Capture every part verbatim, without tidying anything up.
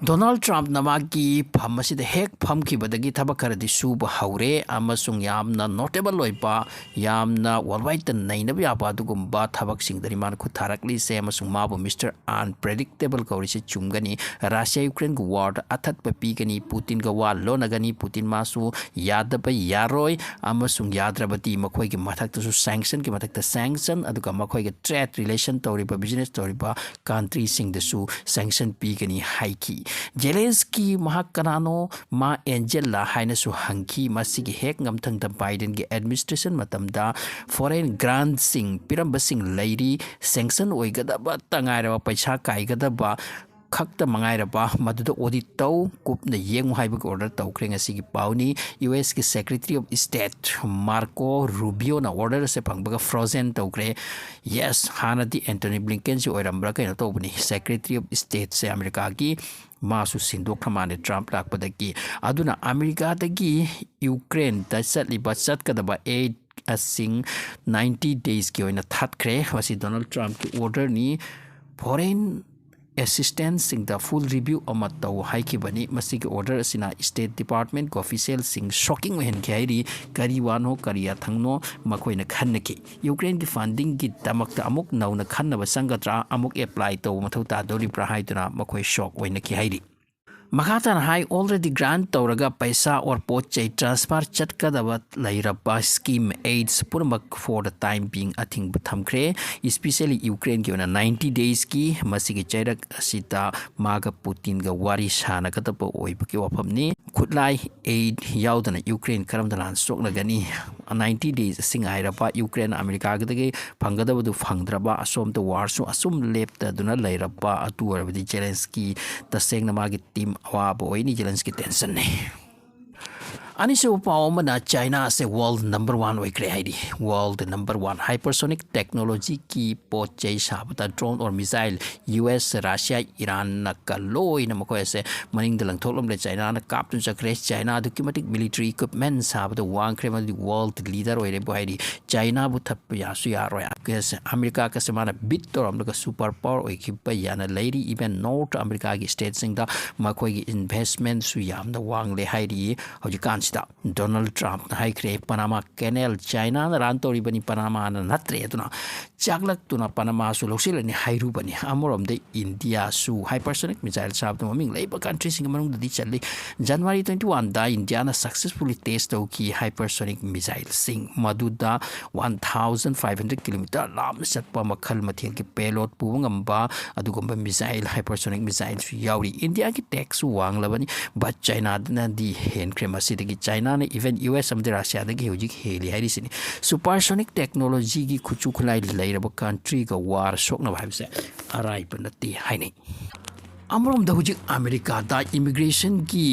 Donald ꯇ꯭ꯔꯝꯞꯅ ꯃꯥꯒꯤ ꯐꯝ ꯑꯁꯤꯗ ꯍꯦꯛ ꯐꯝꯈꯤꯕꯗꯒꯤ ꯊꯕꯛ ꯈꯔꯗꯤ ꯁꯨꯕ ꯍꯧꯔꯦ ꯑꯃꯁꯨꯡ ꯌꯥꯝꯅ ꯅꯣꯇꯦꯕꯜ ꯑꯣꯏꯕ, ꯌꯥꯝꯅ ꯋꯥꯔꯜ ꯋꯥꯏꯗꯇ ꯅꯩꯅꯕ ꯌꯥꯕ ꯑꯗꯨꯒꯨꯝꯕ ꯊꯕꯛꯁꯤꯡꯗꯅꯤ ꯃꯥꯅ ꯈꯨꯠ ꯊꯥꯔꯛꯂꯤꯁꯦ꯫ ꯑꯃꯁꯨꯡ ꯃꯥꯕꯨ ꯃꯤꯁꯇꯔ ꯑꯟꯄ꯭ꯔꯦꯗꯤꯛꯇꯦꯕꯜ ꯀꯧꯔꯤꯁꯦ ꯆꯨꯝꯒꯅꯤ꯫ ꯔꯁꯤꯌꯥ ꯌꯨꯀ꯭ꯔꯦꯟꯒ ꯋꯥꯔꯗ ꯑꯊꯠꯄ ꯄꯤꯒꯅꯤ, ꯄꯨꯇꯤꯟꯒ ꯋꯥ ꯂꯣꯟꯅꯒꯅꯤ, ꯄꯨꯇꯤꯟ ꯃꯥꯁꯨ ꯌꯥꯗꯕ ꯌꯥꯔꯣꯏ, ꯑꯃꯁꯨꯡ ꯌꯥꯗ꯭ꯔꯕꯗꯤ ꯃꯈꯣꯏꯒꯤ ꯃꯊꯛꯇꯁꯨ ꯁꯦꯡꯁꯟꯒꯤ ꯃꯊꯛꯇ ꯁꯦꯡꯁꯟ, ꯑꯗꯨꯒ ꯃꯈꯣꯏꯒ ꯇ꯭ꯔꯦꯗ ꯔꯤꯂꯦꯁꯟ ꯇꯧꯔꯤꯕ, ꯕꯤꯖꯤꯅꯦꯁ ꯇꯧꯔꯤꯕ ꯀꯟꯇ꯭ꯔꯤꯁꯤꯡꯗꯁꯨ ꯁꯦꯡꯁꯟ ꯄꯤꯒꯅꯤ ꯍꯥꯏꯈꯤ꯫ ꯖꯦꯂꯦꯟꯁꯀꯤ ꯃꯍꯥꯛ ꯀꯅꯥꯅꯣ? ꯃꯥ ꯑꯦꯟꯖꯦꯜꯂꯥ ꯍꯥꯏꯅꯁꯨ ꯍꯪꯈꯤ꯫ ꯃꯁꯤꯒꯤ ꯍꯦꯛ ꯃꯊꯪꯗ ꯕꯥꯏꯗꯦꯟꯒꯤ ꯑꯦꯗꯃꯤꯅꯤꯁꯇ꯭ꯔꯦꯁꯟ ꯃꯇꯝꯗ ꯐꯣꯔꯦꯟ ꯒ꯭ꯔꯥꯟꯁꯤꯡ ꯄꯤꯔꯝꯕꯁꯤꯡ ꯂꯩꯔꯤ, ꯁꯦꯡꯁꯟ ꯑꯣꯏꯒꯗꯕꯇ ꯉꯥꯏꯔꯕ, ꯄꯩꯁꯥ ꯀꯥꯏꯒꯗꯕ ꯈꯛꯇ ꯃꯉꯥꯏꯔꯕ, ꯃꯗꯨꯗ ꯑꯣꯗꯤꯠ ꯇꯧ, ꯀꯨꯞꯅ ꯌꯦꯡꯉꯨ ꯍꯥꯏꯕꯒꯤ ꯑꯣꯔꯗꯔ ꯇꯧꯈ꯭ꯔꯦ꯫ ꯉꯁꯤꯒꯤ ꯄꯥꯎꯅꯤ꯫ ꯌꯨ ꯑꯦꯁꯀꯤ secretary of state Marco Rubio order ꯑꯁꯦ ꯐꯪꯕꯒ ꯐ꯭ꯔꯣꯖꯦꯟ ꯇꯧꯈ꯭ꯔꯦ꯫ ꯌꯦꯁ, ꯍꯥꯟꯅꯗꯤ ꯑꯦꯟꯇꯣꯅꯤ ꯕ꯭ꯂꯤꯡꯀꯦꯟꯁꯤ ꯑꯣꯏꯔꯝꯕ꯭ꯔꯥ ꯀꯩꯅꯣ ꯇꯧꯕꯅꯤ ꯁꯦꯀ꯭ꯔꯦꯇꯔꯤ ꯑꯣꯐ ꯁ꯭ꯇꯦꯠꯁꯦ ꯑꯃꯦꯔꯤꯀꯥꯒꯤ, ꯃꯥꯁꯨ ꯁꯤꯟꯗꯣꯛꯈ꯭ꯔ ꯃꯥꯜꯂꯦ ꯇ꯭ꯔꯝꯞ ꯂꯥꯛꯄꯗꯒꯤ꯫ ꯑꯗꯨꯅ ꯑꯃꯦꯔꯤꯀꯥꯗꯒꯤ ꯌꯨꯀ꯭ꯔꯦꯟꯗ ꯆꯠꯂꯤꯕ, ꯆꯠꯀꯗꯕ ꯑꯦꯗ ꯑꯁꯤꯡ ꯅꯥꯏꯟꯇꯤ ꯗꯦꯖꯀꯤ ꯑꯣꯏꯅ ꯊꯠꯈ꯭ꯔꯦ꯫ ꯃꯁꯤ ꯗꯣꯅꯥꯜꯗ ꯇ꯭ꯔꯝꯞꯀꯤ ꯑꯣꯔꯗꯔꯅꯤ꯫ ꯐꯣꯔꯦꯟ ꯑꯦꯁꯤꯁꯇꯦꯟꯁꯁꯤꯡꯗ ꯐꯨꯜ ꯔꯤꯚ꯭ꯌꯨ ꯑꯃ ꯇꯧ ꯍꯥꯏꯈꯤꯕꯅꯤ꯫ ꯃꯁꯤꯒꯤ ꯑꯣꯔꯗꯔ ꯑꯁꯤꯅ ꯁ꯭ꯇꯦꯠ ꯗꯤꯄꯥꯔꯠꯃꯦꯟꯒꯤ ꯑꯣꯐꯤꯁꯤꯌꯦꯜꯁꯤꯡ ꯁꯣꯛꯀꯤꯡ ꯑꯣꯏꯍꯟꯈꯤ ꯍꯥꯏꯔꯤ꯫ ꯀꯔꯤ ꯋꯥꯅꯣ, ꯀꯔꯤ ꯌꯥꯊꯪꯅꯣ ꯃꯈꯣꯏꯅ ꯈꯟꯅꯈꯤ? ꯌꯨꯀ꯭ꯔꯦꯟꯒꯤ ꯐꯟꯗꯤꯡꯒꯤꯗꯃꯛꯇ ꯑꯃꯨꯛ ꯅꯧꯅ ꯈꯟꯅꯕ ꯆꯪꯒꯗ꯭ꯔꯥ, ꯑꯃꯨꯛ ꯑꯦꯄ꯭ꯂꯥꯏ ꯇꯧꯕ ꯃꯊꯧ ꯇꯥꯗꯧꯔꯤꯕ꯭ꯔꯥ ꯍꯥꯏꯗꯨꯅ ꯃꯈꯣꯏ ꯁꯣꯛ ꯑꯣꯏꯅꯈꯤ ꯍꯥꯏꯔꯤ꯫ ꯃꯈꯥ ꯇꯥꯅ ꯍꯥꯏ, ꯑꯣꯜꯔꯦꯗꯤ ꯒ꯭ꯔꯥꯟ ꯇꯧꯔꯒ ꯄꯩꯁꯥ ꯑꯣꯔ ꯄꯣꯠ ꯆꯩ ꯇ꯭ꯔꯥꯟꯁꯐꯔ ꯆꯠꯀꯗꯕ ꯂꯩꯔꯕ ꯁ꯭ꯀꯤꯝ ꯑꯦꯗꯁ ꯄꯨꯝꯅꯃꯛ ꯐꯣꯔ ꯗ ꯇꯥꯏꯝ ꯕꯤꯡ ꯑꯊꯤꯡꯕ ꯊꯝꯈ꯭ꯔꯦ꯫ ꯏꯁꯄꯤꯁꯦꯜꯂꯤ ꯌꯨꯀ꯭ꯔꯦꯟꯒꯤ ꯑꯣꯏꯅ ꯅꯥꯏꯟꯇꯤ ꯗꯦꯖꯀꯤ ꯃꯁꯤꯒꯤ ꯆꯩꯔꯛ ꯑꯁꯤꯗ ꯃꯥꯒ ꯄꯨꯇꯤꯟꯒ ꯋꯥꯔꯤ ꯁꯥꯟꯅꯒꯗꯕ ꯑꯣꯏꯕꯒꯤ ꯋꯥꯐꯝꯅꯤ꯫ ꯈꯨꯠꯂꯥꯏ ꯑꯦꯗ ꯌꯥꯎꯗꯅ ꯌꯨꯀ꯭ꯔꯦꯟ ꯀꯔꯝꯅ ꯂꯥꯟ ꯁꯣꯛꯅꯒꯅꯤ? ꯅꯥꯏꯟꯇꯤ ꯗꯦꯖ ꯑꯁꯤ ꯉꯥꯏꯔꯕ ꯌꯨꯀ꯭ꯔꯦꯟ ꯑꯃꯦꯔꯤꯀꯥꯗꯒꯤ ꯐꯪꯒꯗꯕꯗꯨ ꯐꯪꯗ꯭ꯔꯕ, ꯑꯁꯣꯝꯗ ꯋꯥꯔꯁꯨ ꯑꯁꯨꯝ ꯂꯦꯞꯇꯗꯨꯅ ꯂꯩꯔꯕ, ꯑꯗꯨ ꯑꯣꯏꯔꯕꯗꯤ ꯖꯦꯂꯦꯟꯁꯀꯤ ꯇꯁꯦꯡꯅ ꯃꯥꯒꯤ ꯇꯤꯝ ꯑꯋꯥꯕ ꯑꯣꯏꯅꯤ꯫ ꯖꯦꯂꯦꯟꯁꯀꯤ ꯇꯦꯟꯁꯟꯅꯤ꯫ ꯑꯅꯤꯁꯨꯕ ꯄꯥꯎ ꯑꯃꯅ China ꯑꯁꯦ world number one ꯑꯣꯏꯈ꯭ꯔꯦ ꯍꯥꯏꯔꯤ꯫ World number one hypersonic technologyꯒꯤ ꯄꯣꯠ ꯆꯩ ꯁꯥꯕꯗ, drone or missile, U S, Russia, Iranꯅ ꯀ ꯂꯣꯏꯅ ꯃꯈꯣꯏ ꯑꯁꯦ ꯃꯅꯤꯡꯗ ꯂꯪꯊꯣꯛꯂꯝꯂꯦ꯫ Chinaꯅ ꯀꯥꯞꯇꯨꯅ ꯆꯠꯈ꯭ꯔꯦ꯫ China ꯑꯗꯨꯛꯀꯤ ꯃꯇꯤꯛ military equipment ꯁꯥꯕꯗ ꯋꯥꯡꯈ꯭ꯔꯦ, ꯃꯗꯨꯗꯤ world leader ꯑꯣꯏꯔꯦꯕꯨ ꯍꯥꯏꯔꯤ꯫ Chinaꯕꯨ ꯊꯠꯄ ꯌꯥꯁꯨ ꯌꯥꯔꯣꯏ꯫ ꯑꯃꯦꯔꯤꯀꯥꯒꯁꯦ ꯃꯥꯅ beat ꯇꯧꯔꯝꯂꯒ super power ꯑꯣꯏꯈꯤꯕ ꯌꯥꯅ ꯂꯩꯔꯤ꯫ Even North Americaꯒꯤ stateꯁꯤꯡꯗ ꯃꯈꯣꯏꯒꯤ investmentꯁꯨ ꯌꯥꯝꯅ ꯋꯥꯡꯂꯦ ꯍꯥꯏꯔꯤ ꯍꯧꯖꯤꯛꯀꯥꯟꯁꯤꯗ꯫ Donald Trumpꯅ ꯍꯥꯏꯈ꯭ꯔꯦ, Panama Canal Chinaꯅ run ꯇꯧꯔꯤꯕꯅꯤ, Panamaꯅ ꯅꯠꯇ꯭ꯔꯦ꯫ ꯑꯗꯨꯅ ꯆꯥꯛꯂꯛꯇꯨꯅ Panamaꯁꯨ ꯂꯧꯁꯤꯜꯂꯅꯤ ꯍꯥꯏꯔꯨꯕꯅꯤ꯫ ꯑꯃꯔꯣꯝꯗ ꯏꯟꯗꯤꯌꯥꯁꯨ hypersonic missile ꯁꯥꯕꯗ ꯃꯃꯤꯡ ꯂꯩꯕ countryꯁꯤꯡꯒꯤ ꯃꯅꯨꯡꯗꯗꯤ ꯆꯜꯂꯤ꯫ January twenty oneꯗ ꯏꯟꯗꯤꯌꯥꯅ successfully test ꯇꯧꯈꯤ hypersonic missileꯁꯤꯡ, ꯃꯗꯨꯗ one thousand five hundred kilometer ꯂꯥꯞꯅ ꯆꯠꯄ ꯃꯈꯜ ꯃꯊꯦꯜꯒꯤ payload ꯄꯨꯕ ꯉꯝꯕ ꯑꯗꯨꯒꯨꯝꯕ missile, hypersonic missileꯁꯨ ꯌꯥꯎꯔꯤ꯫ ꯏꯟꯗꯤꯌꯥꯒꯤ techꯁꯨ ꯋꯥꯡꯂꯕꯅꯤ, but Chinaꯅꯗꯤ ꯍꯦꯟꯈ꯭ꯔꯦ꯫ ꯃꯁꯤꯗꯒꯤ Chinaꯅ even U S ꯑꯃꯗꯤ Russiaꯗꯒꯤ ꯍꯧꯖꯤꯛ ꯍꯦꯜꯂꯤ ꯍꯥꯏꯔꯤꯁꯤꯅꯤ꯫ Supersonic technologyꯒꯤ ꯈꯨꯠꯁꯨ ꯈꯨꯠꯂꯥꯏ ꯂꯩꯔꯕ countryꯒ war ꯁꯣꯛꯅꯕ ꯍꯥꯏꯕꯁꯦ ꯑꯔꯥꯏꯕ ꯅꯠꯇꯦ ꯍꯥꯏꯅꯩ꯫ ꯑꯃꯔꯣꯝꯗ ꯍꯧꯖꯤꯛ ꯑꯃꯦꯔꯤꯀꯥꯗ immigrationꯒꯤ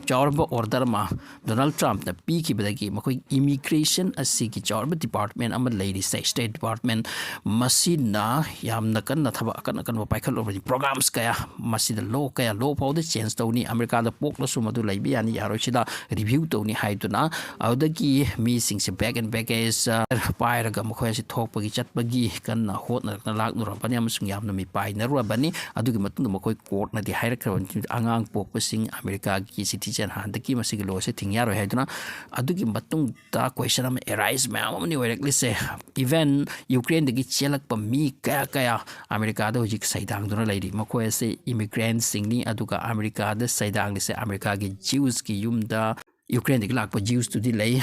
ꯆꯥꯎꯔꯕ order ꯑꯃ Donald Trumpꯅ ꯄꯤꯈꯤꯕꯗꯒꯤ ꯃꯈꯣꯏ immigration ꯑꯁꯤꯒꯤ ꯆꯥꯎꯔꯕ department ꯑꯃ ꯂꯩꯔꯤꯁꯦ, State Department, ꯃꯁꯤꯅ ꯌꯥꯝꯅ ꯀꯟꯅ ꯊꯕꯛ ꯑꯀꯟ ꯑꯀꯟꯕ ꯄꯥꯏꯈꯠꯂꯨꯕꯅꯤ꯫ Programs ꯀꯌꯥ, ꯃꯁꯤꯗ law ꯀꯌꯥ, law ꯐꯥꯎꯗ change ꯇꯧꯅꯤ꯫ ꯑꯃꯦꯔꯤꯀꯥꯗ ꯄꯣꯛꯂꯁꯨ ꯃꯗꯨ ꯂꯩꯕ ꯌꯥꯅꯤ, ꯌꯥꯔꯣꯏ, ꯁꯤꯗ review ꯇꯧꯅꯤ ꯍꯥꯏꯗꯨꯅ꯫ ꯑꯗꯨꯗꯒꯤ ꯃꯤꯁꯤꯡꯁꯦ bag and baggage, ꯑ, ꯄꯥꯏꯔꯒ ꯃꯈꯣꯏ ꯑꯁꯤ ꯊꯣꯛꯄꯒꯤ ꯆꯠꯄꯒꯤ ꯀꯟꯅ ꯍꯣꯠꯅꯔꯛꯅ ꯂꯥꯛꯂꯨꯔꯕꯅꯤ ꯑꯃꯁꯨꯡ ꯌꯥꯝꯅ ꯃꯤꯄꯥꯏꯅꯔꯨꯔꯕꯅꯤ꯫ ꯑꯗꯨꯒꯤ ꯃꯇꯨꯡꯗ ꯃꯈꯣꯏ courtꯅꯗꯤ ꯍꯥꯏꯔꯛꯈ꯭ꯔꯕꯅꯤ, ꯑꯉꯥꯡ ꯄꯣꯛꯄꯁꯤꯡ ꯑꯃꯦꯔꯤꯀꯥꯒꯤ citizen ꯍꯥꯟꯅꯗꯒꯤ ꯃꯁꯤꯒꯤ law ꯑꯁꯤ ꯊꯤꯡ ꯌꯥꯔꯣꯏ ꯍꯥꯏꯗꯨꯅ꯫ ꯑꯗꯨꯒꯤ ꯃꯇꯨꯡꯗ question ꯑꯃ arise ꯃꯌꯥꯝ ꯑꯃꯅꯤ ꯑꯣꯏꯔꯛꯂꯤꯁꯦ꯫ Even Ukraineꯗꯒꯤ ꯆꯦꯜꯂꯛꯄ ꯃꯤ ꯀꯌꯥ ꯀꯌꯥ ꯑꯃꯦꯔꯤꯀꯥꯗ ꯍꯧꯖꯤꯛ ꯁꯩꯗꯥꯡꯗꯨꯅ ꯂꯩꯔꯤ꯫ ꯃꯈꯣꯏ ꯑꯁꯤ immigrantꯁꯤꯡꯅꯤ, ꯑꯗꯨꯒ ꯑꯃꯦꯔꯤꯀꯥꯗ ꯁꯩꯗꯥꯡꯂꯤꯁꯦ ꯑꯃꯦꯔꯤꯀꯥꯒꯤ Jewsꯀꯤ ꯌꯨꯝꯗ, Ukraineꯗꯒꯤ ꯂꯥꯛꯄ Jewsꯇꯨꯗꯤ ꯂꯩ,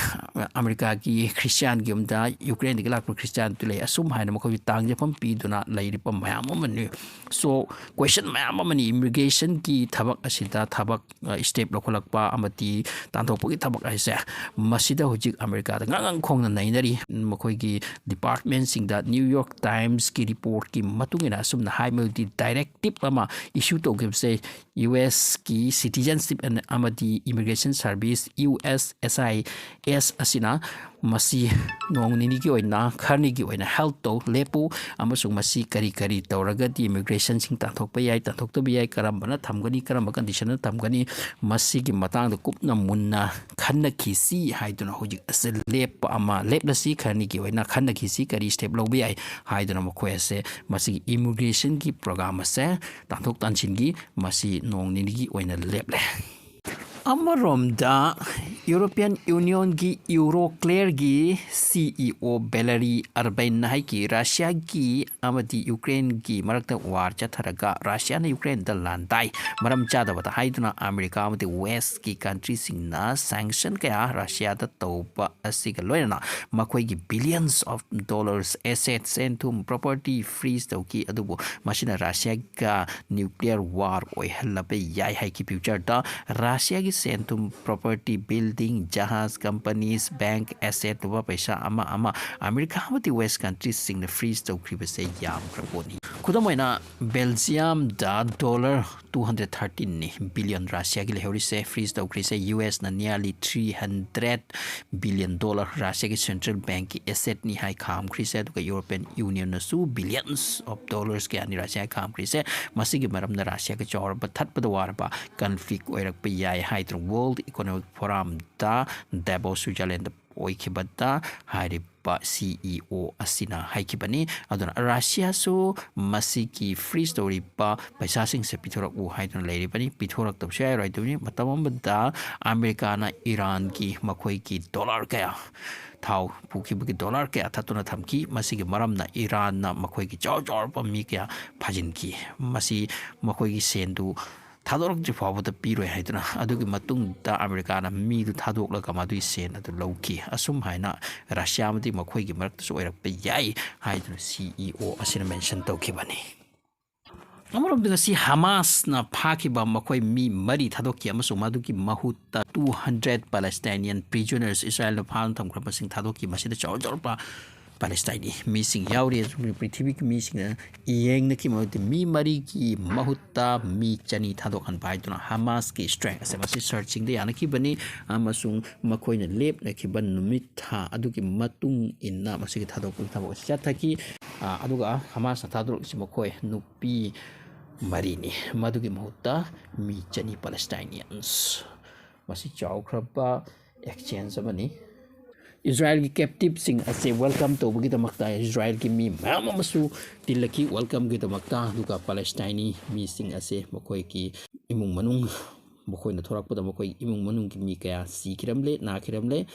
ꯑꯃꯦꯔꯤꯀꯥꯒꯤ Christianꯒꯤ ꯌꯨꯝꯗ Ukraineꯗꯒꯤ ꯂꯥꯛꯄ Christianꯗꯨ ꯂꯩ꯫ ꯑꯁꯨꯝ ꯍꯥꯏꯅ ꯃꯈꯣꯏꯒꯤ ꯇꯥꯡꯖꯐꯝ ꯄꯤꯗꯨꯅ ꯂꯩꯔꯤꯕ ꯃꯌꯥꯝ ꯑꯃꯅꯤ꯫ So, question ꯃꯌꯥꯝ ꯑꯃꯅꯤ immigrationꯒꯤ ꯊꯕꯛ ꯑꯁꯤꯗ, ꯊꯕꯛ, ꯑ, step ꯂꯧꯈꯠꯂꯛꯄ ꯑꯃꯗꯤ ꯇꯥꯟꯊꯣꯛꯄꯒꯤ ꯊꯕꯛ ꯍꯥꯏꯁꯦ꯫ ꯃꯁꯤꯗ ꯍꯧꯖꯤꯛ ꯑꯃꯦꯔꯤꯀꯥꯗ ꯉꯥꯡ ꯉꯥꯡ ꯈꯣꯡꯅ ꯅꯩꯅꯔꯤ꯫ ꯃꯈꯣꯏꯒꯤ departmentꯁꯤꯡꯗ New York Timesꯀꯤ reportꯀꯤ ꯃꯇꯨꯡ ꯏꯟꯅ ꯑꯁꯨꯝꯅ ꯍꯥꯏ, ꯃꯗꯨꯗꯤ directive ꯑꯃ issue ꯇꯧꯈꯤꯕꯁꯦ U Sꯀꯤ citizenship and, ꯑꯃꯗꯤ immigration service, ꯌꯨ ꯑꯦꯁ ꯑꯦꯁ ꯑꯥꯏ ꯑꯦꯁ ꯑꯁꯤꯅ ꯃꯁꯤ ꯅꯣꯡ ꯅꯤꯅꯤꯒꯤ ꯑꯣꯏꯅ, ꯈꯔꯅꯤꯒꯤ ꯑꯣꯏꯅ ꯍꯦꯜꯠ ꯇꯧ, ꯂꯦꯞꯄꯨ, ꯑꯃꯁꯨꯡ ꯃꯁꯤ ꯀꯔꯤ ꯀꯔꯤ ꯇꯧꯔꯒꯗꯤ ꯏꯃꯤꯒ꯭ꯔꯦꯁꯟꯁꯤꯡ ꯇꯥꯟꯊꯣꯛꯄ ꯌꯥꯏ, ꯇꯥꯟꯊꯣꯛꯇꯕ ꯌꯥꯏ, ꯀꯔꯝꯕꯅ ꯊꯝꯒꯅꯤ, ꯀꯔꯝꯕ ꯀꯟꯗꯤꯁꯟꯗ ꯊꯝꯒꯅꯤ, ꯃꯁꯤꯒꯤ ꯃꯇꯥꯡꯗ ꯀꯨꯞꯅ ꯃꯨꯟꯅ ꯈꯟꯅꯈꯤꯁꯤ ꯍꯥꯏꯗꯨꯅ ꯍꯧꯖꯤꯛ ꯑꯁꯤ ꯂꯦꯞꯄ ꯑꯃ, ꯂꯦꯞꯂꯁꯤ, ꯈꯔꯅꯤꯒꯤ ꯑꯣꯏꯅ ꯈꯟꯅꯈꯤꯁꯤ, ꯀꯔꯤ ꯁ꯭ꯇꯦꯞ ꯂꯧꯕ ꯌꯥꯏ ꯍꯥꯏꯗꯨꯅ ꯃꯈꯣꯏ ꯑꯁꯦ ꯃꯁꯤꯒꯤ ꯏꯃꯤꯒ꯭ꯔꯦꯁꯟꯒꯤ ꯄ꯭ꯔꯣꯒ꯭ꯔꯥꯝ ꯑꯁꯦ, ꯇꯥꯟꯊꯣꯛ ꯇꯥꯟꯁꯤꯟꯒꯤ, ꯃꯁꯤ ꯅꯣꯡ ꯅꯤꯅꯤꯒꯤ ꯑꯣꯏꯅ ꯂꯦꯞꯂꯦ꯫ ꯑꯃꯔꯣꯝꯗ ꯌꯨꯔꯣꯄꯤꯌꯟ ꯌꯨꯅꯤꯌꯟꯒꯤ ꯌꯨꯔꯣꯀ꯭ꯂꯦꯌꯔꯒꯤ ꯁꯤ ꯏ ꯑꯣ ꯕꯦꯂꯔꯤ ꯑꯔꯕꯩꯟꯅ ꯍꯥꯏꯈꯤ, ꯔꯁꯤꯌꯥꯒꯤ ꯑꯃꯗꯤ ꯌꯨꯀ꯭ꯔꯦꯟꯒꯤ ꯃꯔꯛꯇ ꯋꯥꯔ ꯆꯠꯊꯔꯒ ꯔꯁꯤꯌꯥꯅ ꯌꯨꯀ꯭ꯔꯦꯟꯗ ꯂꯥꯟꯗꯥꯏ ꯃꯔꯝ ꯆꯥꯗꯕꯗ ꯍꯥꯏꯗꯨꯅ ꯑꯃꯦꯔꯤꯀꯥ ꯑꯃꯗꯤ ꯋꯦꯁꯀꯤ ꯀꯟꯇ꯭ꯔꯤꯁꯤꯡꯅ ꯁꯦꯡꯁꯟ ꯀꯌꯥ ꯔꯁꯤꯌꯥꯗ ꯇꯧꯕ ꯑꯁꯤꯒ ꯂꯣꯏꯅꯅ ꯃꯈꯣꯏꯒꯤ ꯕꯤꯂꯤꯌꯟꯁ ꯑꯣꯐ ꯗꯣꯂꯔꯁ ꯑꯦꯁꯦꯠ, ꯁꯦꯟ ꯊꯨꯝ, ꯄ꯭ꯔꯣꯄꯔꯇꯤ ꯐ꯭ꯔꯤꯖ ꯇꯧꯈꯤ꯫ ꯑꯗꯨꯕꯨ ꯃꯁꯤꯅ ꯔꯁꯤꯌꯥꯒ ꯅ꯭ꯌꯨꯀ꯭ꯂꯤꯌꯔ ꯋꯥꯔ ꯑꯣꯏꯍꯜꯂꯕ ꯌꯥꯏ ꯍꯥꯏꯈꯤ꯫ ꯐ꯭ꯌꯨꯆꯔꯗ ꯔꯁꯤꯌꯥꯒꯤ ꯁꯦꯟ ꯊꯨꯝ, ꯄ꯭ꯔꯣꯄꯔꯇꯤ, ꯕꯤꯜꯗꯤꯡ, ꯖꯍꯥꯖ, ꯀꯝꯄꯅꯤꯁ, ꯕꯦꯡꯛ ꯑꯦꯁꯦꯠ, ꯂꯨꯄꯥ ꯄꯩꯁꯥ ꯑꯃ ꯑꯃ ꯑꯃꯦꯔꯤꯀꯥ ꯑꯃꯗꯤ ꯋꯦꯁ ꯀꯟꯇ꯭ꯔꯤꯁꯤꯡꯅ ꯐ꯭ꯔꯤꯖ ꯇꯧꯈ꯭ꯔꯤꯕꯁꯦ ꯌꯥꯝꯈ꯭ꯔ ꯄꯣꯠꯅꯤ꯫ ꯈꯨꯗꯝ ꯑꯣꯏꯅ ꯕꯦꯜꯖꯤꯌꯝꯗ ꯗꯣꯂꯔ ꯇꯨ ꯍꯟꯗ꯭ꯔꯦꯠ ꯊꯥꯔꯇꯤꯟꯅꯤ ꯕꯤꯂꯤꯌꯟ ꯔꯁꯤꯌꯥꯒꯤ ꯂꯩꯍꯧꯔꯤꯁꯦ, ꯐ꯭ꯔꯤꯖ ꯇꯧꯈ꯭ꯔꯤꯁꯦ꯫ ꯌꯨ ꯑꯦꯁꯅ nearly three hundred billion dollar ꯔꯁꯤꯌꯥꯒꯤ ꯁꯦꯟꯇ꯭ꯔꯦꯜ ꯕꯦꯡꯛꯀꯤ ꯑꯦꯁꯦꯠꯅꯤ ꯍꯥꯏ ꯈꯥꯝꯈ꯭ꯔꯤꯁꯦ꯫ ꯑꯗꯨꯒ ꯌꯨꯔꯣꯄꯤꯌꯟ ꯌꯨꯅꯤꯌꯟꯅꯁꯨ ꯕꯤꯂꯤꯌꯟꯁ ꯑꯣꯐ ꯗꯣꯂꯔꯁ ꯀꯌꯥꯅꯤ ꯔꯁꯤꯌꯥ ꯈꯥꯝꯈ꯭ꯔꯤꯁꯦ꯫ ꯃꯁꯤꯒꯤ ꯃꯔꯝꯅ ꯔꯁꯤꯌꯥꯒ ꯆꯥꯎꯔꯕ ꯊꯠꯄꯗ ꯋꯥꯔꯕ ꯀꯟꯐ꯭ꯂꯤꯛ ꯑꯣꯏꯔꯛꯄ ꯌꯥꯏ ꯍꯥꯏꯗꯨꯅ ꯋꯥꯔꯜꯗ ꯏꯀꯣꯅꯣꯃꯤꯛ ꯐꯣꯔꯝꯗ ꯗꯦꯕꯣ ꯁ꯭ꯋꯤꯖꯔꯂꯦꯟꯗ ꯑꯣꯏꯈꯤꯕꯗ ꯍꯥꯏꯔꯤꯕ ꯁꯤ ꯏ ꯑꯣ ꯑꯁꯤꯅ ꯍꯥꯏꯈꯤꯕꯅꯤ꯫ ꯑꯗꯨꯅ ꯔꯁꯤꯌꯥꯁꯨ ꯃꯁꯤꯒꯤ ꯐ꯭ꯔꯤꯖ ꯇꯧꯔꯤꯕ ꯄꯩꯁꯥꯁꯤꯡꯁꯦ ꯄꯤꯊꯣꯔꯛꯎ ꯍꯥꯏꯗꯨꯅ ꯂꯩꯔꯤꯕꯅꯤ꯫ ꯄꯤꯊꯣꯔꯛꯇꯕꯁꯨ ꯌꯥꯔꯣꯏꯗꯕꯅꯤ꯫ ꯃꯇꯝ ꯑꯃꯗ ꯑꯃꯦꯔꯤꯀꯥꯅ ꯏꯔꯥꯟꯒꯤ ꯃꯈꯣꯏꯒꯤ ꯗꯣꯂꯔ ꯀꯌꯥ, ꯊꯥꯎ ꯄꯨꯈꯤꯕꯒꯤ ꯗꯣꯂꯔ ꯀꯌꯥ ꯊꯠꯇꯨꯅ ꯊꯝꯈꯤ꯫ ꯃꯁꯤꯒꯤ ꯃꯔꯝꯅ ꯏꯔꯥꯟꯅ ꯃꯈꯣꯏꯒꯤ ꯆꯥꯎ ꯆꯥꯎꯔꯕ ꯃꯤ ꯀꯌꯥ ꯐꯥꯖꯤꯟꯈꯤ꯫ ꯃꯁꯤ ꯃꯈꯣꯏꯒꯤ ꯁꯦꯟꯗꯨ ꯊꯥꯗꯣꯔꯛꯇ꯭ꯔꯤ ꯐꯥꯎꯕꯗ ꯄꯤꯔꯣꯏ ꯍꯥꯏꯗꯨꯅ꯫ ꯑꯗꯨꯒꯤ ꯃꯇꯨꯡꯗ ꯑꯃꯦꯔꯤꯀꯥꯅ ꯃꯤꯗꯨ ꯊꯥꯗꯣꯛꯂꯒ ꯃꯗꯨꯒꯤ ꯁꯦꯟ ꯑꯗꯨ ꯂꯧꯈꯤ꯫ ꯑꯁꯨꯝ ꯍꯥꯏꯅ ꯔꯁꯤꯌꯥ ꯑꯃꯗꯤ ꯃꯈꯣꯏꯒꯤ ꯃꯔꯛꯇꯁꯨ ꯑꯣꯏꯔꯛꯄ ꯌꯥꯏ ꯍꯥꯏꯗꯨꯅ ꯁꯤ ꯏ ꯑꯣ ꯑꯁꯤꯅ ꯃꯦꯟꯁꯟ ꯇꯧꯈꯤꯕꯅꯤ꯫ ꯑꯃꯔꯣꯝꯗ ꯉꯁꯤ ꯍꯃꯥꯁꯅ ꯐꯥꯈꯤꯕ ꯃꯈꯣꯏ ꯃꯤ ꯃꯔꯤ ꯊꯥꯗꯣꯛꯈꯤ ꯑꯃꯁꯨꯡ ꯃꯗꯨꯒꯤ ꯃꯍꯨꯠꯇ two hundred Palestinian prisoners ꯏꯁꯔꯥꯌꯦꯜꯅ ꯐꯥꯗꯨꯅ ꯊꯝꯈ꯭ꯔꯕꯁꯤꯡ ꯊꯥꯗꯣꯛꯈꯤ꯫ ꯃꯁꯤꯗ ꯆꯥꯎꯔ ꯆꯥꯎꯔꯕ ꯄꯦꯂꯦꯁꯇꯥꯏꯟꯒꯤ ꯃꯤꯁꯤꯡ ꯌꯥꯎꯔꯤ꯫ ꯑꯗꯨꯒ ꯄ꯭ꯔꯤꯊꯤꯕꯤꯒꯤ ꯃꯤꯁꯤꯡꯅ ꯌꯦꯡꯅꯈꯤꯕ ꯃꯇꯝꯗ ꯃꯤ ꯃꯔꯤꯒꯤ ꯃꯍꯨꯠꯇ ꯃꯤ ꯆꯅꯤ ꯊꯥꯗꯣꯛꯍꯟꯕ ꯍꯥꯏꯗꯨꯅ ꯍꯃꯥꯁꯀꯤ strength ꯑꯁꯦ ꯃꯁꯤ searchingꯗ ꯌꯥꯅꯈꯤꯕꯅꯤ, ꯑꯃꯁꯨꯡ ꯃꯈꯣꯏꯅ ꯂꯦꯞꯅꯈꯤꯕ ꯅꯨꯃꯤꯠ ꯊꯥ ꯑꯗꯨꯒꯤ ꯃꯇꯨꯡ ꯏꯟꯅ ꯃꯁꯤꯒꯤ ꯊꯥꯗꯣꯛꯄꯒꯤ ꯊꯕꯛ ꯑꯁꯤ ꯆꯠꯊꯈꯤ꯫ ꯑ, ꯑꯗꯨꯒ ꯍꯃꯥꯁꯅ ꯊꯥꯗꯣꯔꯛꯂꯤꯁꯤ ꯃꯈꯣꯏ ꯅꯨꯄꯤ ꯃꯔꯤꯅꯤ, ꯃꯗꯨꯒꯤ ꯃꯍꯨꯠꯇ ꯃꯤ ꯆꯅꯤ Palestinians꯫ ꯃꯁꯤ ꯆꯥꯎꯈ꯭ꯔꯕ exchange ꯑꯃꯅꯤ꯫ ꯏꯁꯔꯥꯌꯦꯜꯒꯤ captiveꯁꯤꯡ ꯑꯁꯦ welcome ꯇꯧꯕꯒꯤꯗꯃꯛꯇ ꯏꯁꯔꯥꯌꯦꯜꯒꯤ ꯃꯤ ꯃꯌꯥꯝ ꯑꯃꯁꯨ ꯇꯤꯜꯂꯛꯈꯤ welcomeꯒꯤꯗꯃꯛꯇ꯫ ꯑꯗꯨꯒ ꯄꯦꯂꯦꯁꯇꯥꯏꯅꯤ ꯃꯤꯁꯤꯡ ꯑꯁꯦ ꯃꯈꯣꯏꯒꯤ ꯏꯃꯨꯡ ꯃꯅꯨꯡ, ꯃꯈꯣꯏꯅ ꯊꯣꯔꯛꯄꯗ ꯃꯈꯣꯏ ꯏꯃꯨꯡ ꯃꯅꯨꯡꯒꯤ ꯃꯤ ꯀꯌꯥ ꯁꯤꯈꯤꯔꯝꯂꯦ, ꯅꯥꯈꯤꯔꯝꯂꯦ꯫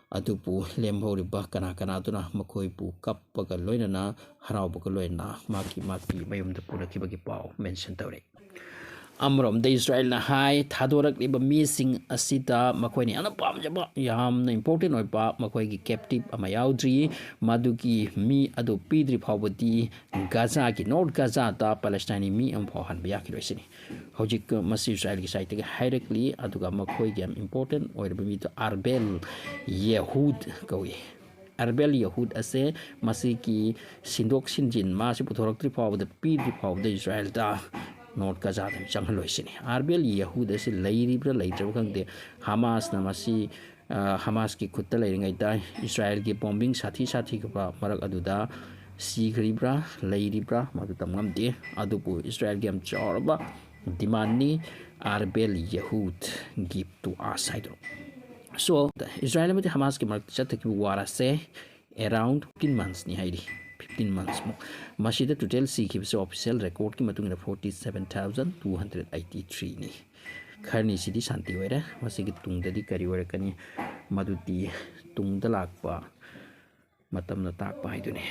ꯑꯗꯨꯕꯨ ꯂꯦꯝꯍꯧꯔꯤꯕ ꯀꯅꯥ ꯀꯅꯥꯗꯨꯅ ꯃꯈꯣꯏꯕꯨ ꯀꯞꯄꯒ ꯂꯣꯏꯅꯅ, ꯍꯔꯥꯎꯕꯒ ꯂꯣꯏꯅꯅ ꯃꯍꯥꯛꯀꯤ, ꯃꯍꯥꯛꯀꯤ ꯃꯌꯨꯝꯗ ꯄꯨꯔꯛꯈꯤꯕꯒꯤ ꯄꯥꯎ mention ꯇꯧꯔꯤ꯫ ꯑꯃꯔꯣꯝꯗ ꯏꯁꯔꯥꯌꯦꯜꯅ ꯍꯥꯏ, ꯊꯥꯗꯣꯔꯛꯂꯤꯕ ꯃꯤꯁꯤꯡ ꯑꯁꯤꯗ ꯃꯈꯣꯏꯅ ꯌꯥꯝꯅ ꯄꯥꯝꯖꯕ, ꯌꯥꯝꯅ important ꯑꯣꯏꯕ ꯃꯈꯣꯏꯒꯤ captive ꯑꯃ ꯌꯥꯎꯗ꯭ꯔꯤ꯫ ꯃꯗꯨꯒꯤ ꯃꯤ ꯑꯗꯨ ꯄꯤꯗ꯭ꯔꯤ ꯐꯥꯎꯕꯗꯤ ꯒꯥꯖꯥꯒꯤ, North ꯒꯥꯖꯥꯗ ꯄꯦꯂꯦꯁꯇꯥꯏꯟꯒꯤ ꯃꯤ ꯑꯃꯐꯥꯎ ꯍꯟꯕ ꯌꯥꯈꯤꯔꯣꯏ ꯁꯤꯅꯤ꯫ ꯍꯧꯖꯤꯛ ꯃꯁꯤ ꯏꯁꯔꯥꯌꯦꯜꯒꯤ sideꯇꯒꯤ ꯍꯥꯏꯔꯛꯂꯤ, ꯑꯗꯨꯒ ꯃꯈꯣꯏꯒꯤ ꯌꯥꯝ important ꯑꯣꯏꯔꯕ ꯃꯤꯗꯣ ꯑꯥꯔꯕꯦꯜ ꯌꯦꯍꯨꯗ ꯀꯧꯏ꯫ ꯑꯥꯔꯕꯦꯜ ꯌꯦꯍꯨꯗ ꯑꯁꯦ ꯃꯁꯤꯒꯤ ꯁꯤꯟꯗꯣꯛ ꯁꯤꯟꯖꯤꯟ, ꯃꯥꯁꯤ ꯄꯨꯊꯣꯔꯛꯇ꯭ꯔꯤ ꯐꯥꯎꯕꯗ, ꯄꯤꯗ꯭ꯔꯤ ꯐꯥꯎꯕꯗ ꯏꯁꯔꯥꯌꯦꯜꯗ, North ꯒꯥꯖꯥꯗ ꯆꯪꯍꯜꯂꯣꯏ ꯁꯤꯅꯤ꯫ ꯑꯥꯔꯕꯦꯜ ꯌꯦꯍꯨꯗ ꯑꯁꯤ ꯂꯩꯔꯤꯕ꯭ꯔꯥ ꯂꯩꯇ꯭ꯔꯕ ꯈꯪꯗꯦ꯫ ꯍꯃꯥꯁꯅ ꯃꯁꯤ, ꯑ, ꯍꯃꯥꯁꯀꯤ ꯈꯨꯠꯇ ꯂꯩꯔꯤꯉꯩꯗ ꯏꯁꯔꯥꯌꯦꯜꯒꯤ bombing ꯁꯥꯊꯤ ꯁꯥꯊꯤꯈ꯭ꯔꯕ ꯃꯔꯛ ꯑꯗꯨꯗ ꯁꯤꯈ꯭ꯔꯤꯕ꯭ꯔꯥ ꯂꯩꯔꯤꯕ꯭ꯔꯥ ꯃꯗꯨ ꯇꯝ ꯉꯝꯗꯦ꯫ ꯑꯗꯨꯕꯨ ꯏꯁꯔꯥꯌꯦꯜꯒꯤ ꯌꯥꯝ ꯆꯥꯎꯔꯕ demandꯅꯤ ꯑꯥꯔꯕꯦꯜ ꯌꯦꯍꯨꯗ give to us ꯍꯥꯏꯗꯨꯅ꯫ So, ꯏꯁꯔꯥꯌꯦꯜ ꯑꯃꯗꯤ ꯍꯃꯥꯁꯀꯤ ꯃꯔꯛꯇ ꯆꯠꯊꯈꯤꯕ war ꯑꯁꯦ around fifteen monthsꯅꯤ ꯍꯥꯏꯔꯤ꯫ Fifteen monthsꯃꯨꯛ꯫ ꯃꯁꯤꯗ total ꯁꯤꯈꯤꯕꯁꯦ official recordꯀꯤ ꯃꯇꯨꯡ ꯏꯟꯅ forty seven thousand two hundred eighty threeꯅꯤ꯫ ꯈꯔꯅꯤꯁꯤꯗꯤ ꯁꯥꯟꯇꯤ ꯑꯣꯏꯔꯦ꯫ ꯃꯁꯤꯒꯤ ꯇꯨꯡꯗꯗꯤ ꯀꯔꯤ ꯑꯣꯏꯔꯛꯀꯅꯤ? ꯃꯗꯨꯗꯤ ꯇꯨꯡꯗ ꯂꯥꯛꯄ ꯃꯇꯝꯅ ꯇꯥꯛꯄ ꯍꯥꯏꯗꯨꯅꯤ꯫